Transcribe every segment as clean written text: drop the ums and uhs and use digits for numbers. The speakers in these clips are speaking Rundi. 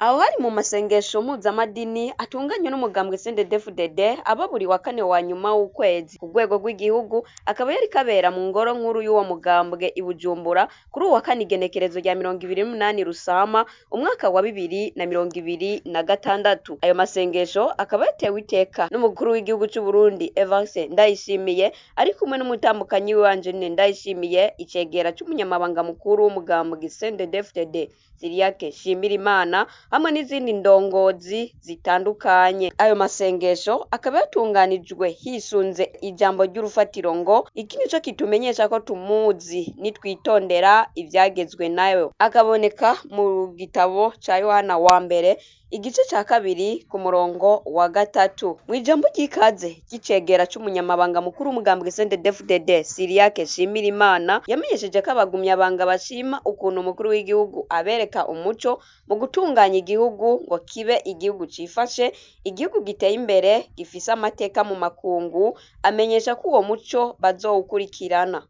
Aho hari mu masengesho mpuzamadini atunganywa n'umugambwe CNDD-FDD aba buri wa kane wa nyuma w'ukwezi ku rwego rw'igihugu, akaba yariko abera mu ngoro nkuru y'uwo mugambwe i Bujumbura kuri uwu wa kane, igenekerezo rya 28 Rusama umwaka wa 2026. Ayo masengesho akaba yatewe iteka n'umukuru w'igihugu c'Uburundi Evariste Ndayishimiye, ari kumwe n'umutambukanyi wiwe Angeline Ndayishimiye, icegera c'umunyamabanga mukuru w'umugambwe CNDD-FDD Cyriaque Nshimirimana, hamwe n'izindi ndongozi zitandukanye. Ayo masengesho akaba yatunganijwe hisunze ijambo ry'urufatiro ngo: "Iki nico kitumenyesha ko tumuzi, nitwitondera ivyagezwe nayo", akaboneka mu gitabo ca Yohana wa mbere, igice ca kabiri, ku murongo wa gatatu. Mw'ijambo ry'ikaze ry'icegera c'umunyamabanga mukuru w'umugambwe CNDD-FDD Cyriaque Nshimirimana, yamenyesheje ko abagumyabanga bashima ukuntu umukuru w'igihugu abereka umuco mu gutunganya igihugu ngo kibe igihugu cifashe, igihugu giteye imbere, gifise amateka mu makungu. Amenyesha ko uwo muco bazowukurikirana.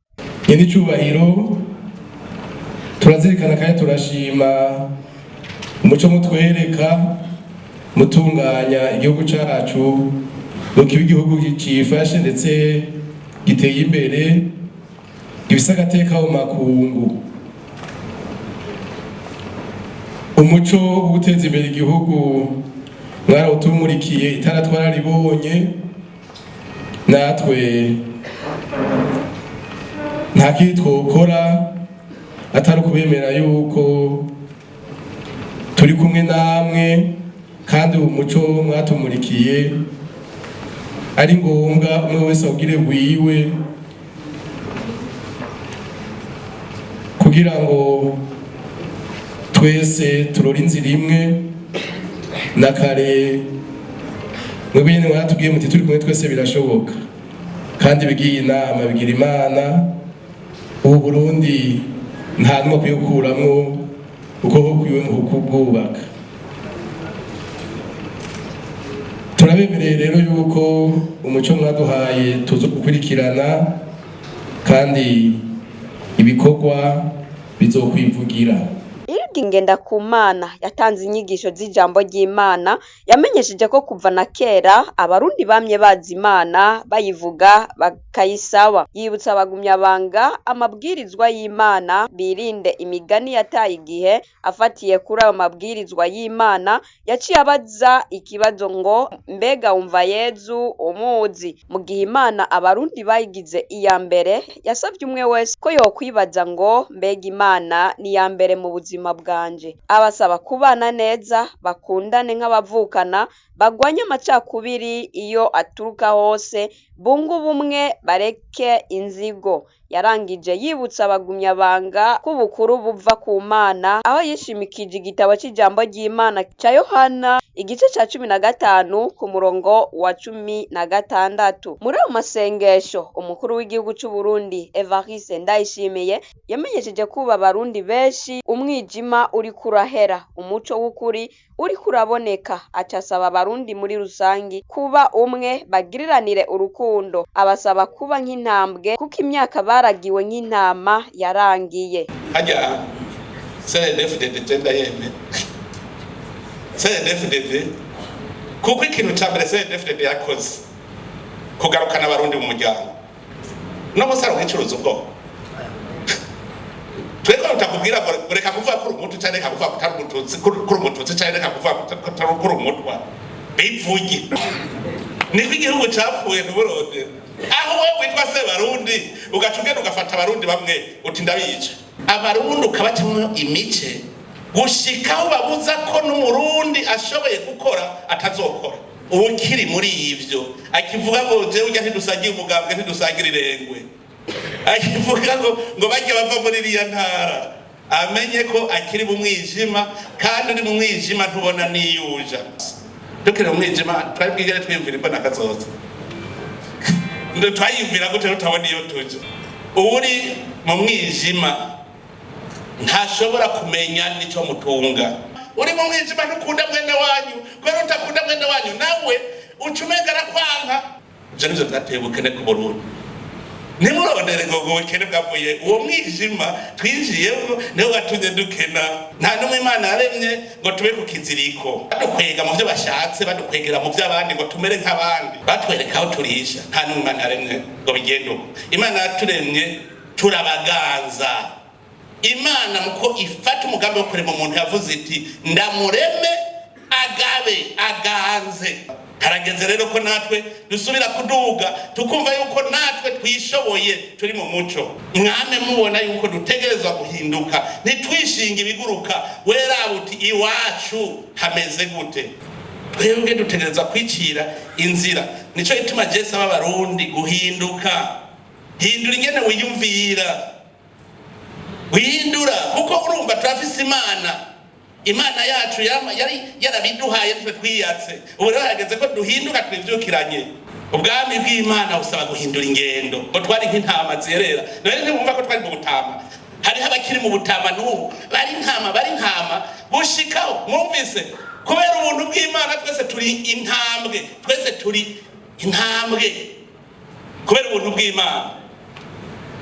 Nyir'icyubahiro, turazirikana kandi turashima umuco mutwereka mutunganya igihugu cacu ngo kibe igihugu cifashe, ndetse giteye imbere, gifise agateka mu makungu. Umuco wo guteza imbere igihugu mwarawutumurikiye, itara twararibonye. Natwe nta kindi twokora atari ukubemera yuko turi kumwe namwe, kandi uwo muco mwatumurikiye ari ngombwa umwe wese awugire wiwe, kugira ngo twese turore inzira imwe. Na kare mwebwe nyene mwaratubwiye muti: "Turi kumwe twese birashoboka." Kandi bigiye inama bigira Imana. Ubu Burundi nta n'umwe akwiye gukuramwo ukuboko kwiwe mu kubwubaka. Turabemereye rero yuko umuco mwaduhaye tuza gukurikirana, kandi ibikorwa bizokwivugira. Iridi Ngendakumana yatanze inyigisho z'ijambo ry'Imana, yamenyesheje ko kuva na kera Abarundi bamye bazi Imana, bayivuga, bakayisaba. Yibutsa abagumyabanga amabwirizwa y'Imana, birinde imigani yataye igihe. Afatiye kuri ayo mabwirizwa y'Imana, yaciye abaza ikibazo ngo: "Mbega wumva Yezu umuzi?" Mu gihe Imana Abarundi bayigize iya mbere, yasavye umwe wese ko yokwibaza ngo: "Mbega Imana ni iya mbere mu buzima bwanje?" Abasaba kubana neza, bakundane nk'abavukana, bagwanye amacakubiri iyo aturuka hose, bunge ubumwe, bareke inzigo. Yarangije yibutsa abagumyabanga ko ubukuru buva ku Mana, aho yishimikije igitabo c'ijambo ry'Imana ca Yohana, igice ca 15, ku murongo wa 16. Muri ayo masengesho, umukuru w'igihugu c'Uburundi Evariste Ndayishimiye yamenyesheje ko ubu Abarundi benshi umwijima uriko urahera, umuco w'ukuri uriko uraboneka. Aca asaba Abarundi muri rusangi kuba umwe, bagiriranire urukundo. Abasaba kuba nk'intambwe, kuko imyaka baragiwe nk'intama yarangiye. Hajya CNDD-FDD ndayeme CNDD-FDD, kuko ikintu ca mbere CNDD-FDD yakoze kugarukana Abarundi mu muryango. No munsi ari ugicuruza ubwoko. Tweko tutakubwira ngo reka kuvuga ko uri Umuhutu, canke reka kuvuga ko utari Umututsi, ko uri Umututsi, canke reka kuvuga ko uri Umutwa. Bivuge niko igihugu capfuye, ntuburondere aho wowe witwa se Barundi, ugaca ugenda ugafata Abarundi bamwe uti: "Ndabica." Abarundi ukabacamwo imice gushika aho babuza ko n'Umurundi ashoboye gukora atazokora. Ukiri muri ivyo akivuga ngo: "Jewe urya ntidusangiye umugambwe, ntidusangira irengwe", akivuga ngo bajya bava muri iriya ntara. Amenye ko akiri mu mwijima, kandi uri mu mwijima ntubona niyuja. Dukiri mu mwijima twari bwigere twiyumvira imbona kazoza? Twayiyumvira gute tutabona iyo tuja? Uri mu mwijima ntashobora kumenya n'icyo mutunga. Uri mu mwijima ntukunda mwene wanyu, kubera utakunda mwene wanyu nawe uca umenga arakwanka. Ivyo nivyo vyateye ubukene ku Burundi. Ntimurondere ngo ubukene bwavuye uwo mwijima twinjiyemo, niwo watumye dukena. Nta n'umwe Imana yaremye ngo tube ku kiziriko, badukwega mu byo bashatse, badukwegera mu by'abandi ngo tumere nk'abandi, batwereka aho turisha. Nta n'umwe Imana yaremye ngo bigende uko. Imana yaturemye turabaganza. Imana muko ifata umugambi wo kurema umuntu, yavuze iti: "Ndamureme agabe, aganze." Harageze rero ko natwe dusubira kuduga, tukumva yuko natwe twishoboye, turi mu muco. Mwame mubona yuko dutegerezwa guhinduka, ntitwishinge ibiguruka. Weraba uti: "Iwacu hameze gute?" Twebwe dutegerezwa kwicira inzira. Nico gituma je saba Abarundi guhinduka. Hindura ingene wiyumvira, wihindura, kuko urumva turafise Imana. Imana yacu yari yarabiduhaye, twe twiyatse. Ubu rero harageze ko duhinduka, twivyukiranye. Ubwami bw'Imana busaba guhindura ingendo. Ngo twari nk'intama zerera, none ntibumva ko twari mu butama? Hariho abakiri mu butama n'ubu, bari intama, bari intama gushikaho mwumvise. Kubera ubuntu bw'Imana twese turi intambwe, twese turi intambwe kubera ubuntu bw'Imana.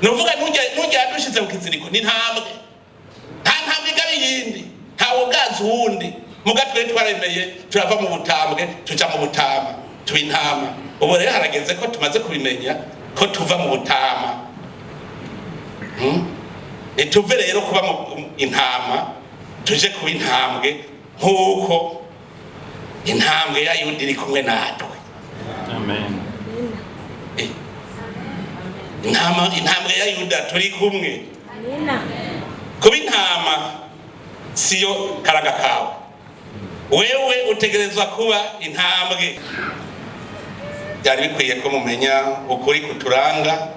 Nuvuga nujya yadushize mu kiziriko ni intambwe. Nta ntambwe igaba iyindi, ntawe uganza uwundi. Muga twe twaremeye, turava mu butambwe tuja mu butama, tuba intama. Ubu rero harageze ko tumaze kubimenya ko tuva mu butama. Ntituve rero kuba mu intama, tuje kuba intambwe, nk'uko intambwe ya Yuda iri kumwe natwe. Amen. Intama, intambwe ya Yuda turi kumwe. Kuba intama siyo karaga kawe, wewe utegerezwa kuba intambwe. Byari bikwiye ko mumenya ukuri kuturanga,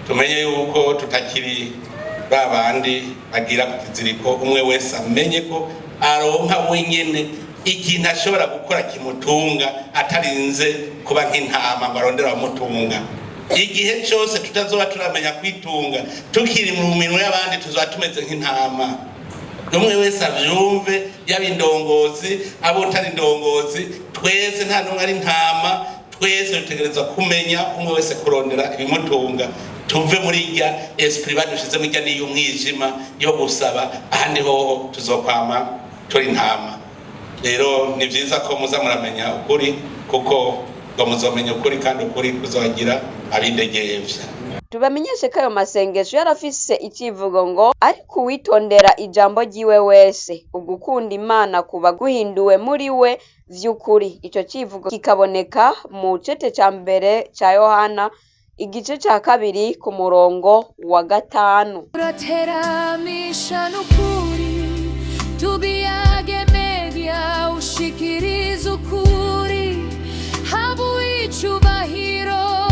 tumenye yuko tutakiri ba bandi bagira ku kiziriko. Umwe wese amenye ko aronka wenyene ikintu ashobora gukora kimutunga, atarinze kuba nk'intama ngo arondere abamutunga. Igihe cyose tutazoba turamenya kwitunga, tukiri mu minwe y'abandi, tuzoba tumeze nk'intama. Umwe wese avyumve, yaba indongozi, abo utari indongozi, twese nta n'umwe ari intama. Twese dutegerezwa kumenya umwe wese kurondera ibimutunga, tuve muri irya esprit badushizemo, irya n'iy'umwijima yo gusaba. Ahandi hoho tuzokwama turi intama. Rero ni vyiza ko muza muramenya ukuri, kuko ngo muzomenya ukuri kandi ukuri kuzobagira abidegevya. Tubamenyeshe ko ayo masengesho yarafise icivugo ngo: "Ariko uwitondera ijambo ryiwe wese, ugukunda Imana kuba guhinduwe muri we vy'ukuri." Ico civugo kikaboneka mu cete ca mbere ca Yohana, igice ca 2, ku murongo wa 5. Urateramisha n'ukuri, Tubiyage Media, ushikiriza ukuri, haba icubahiro.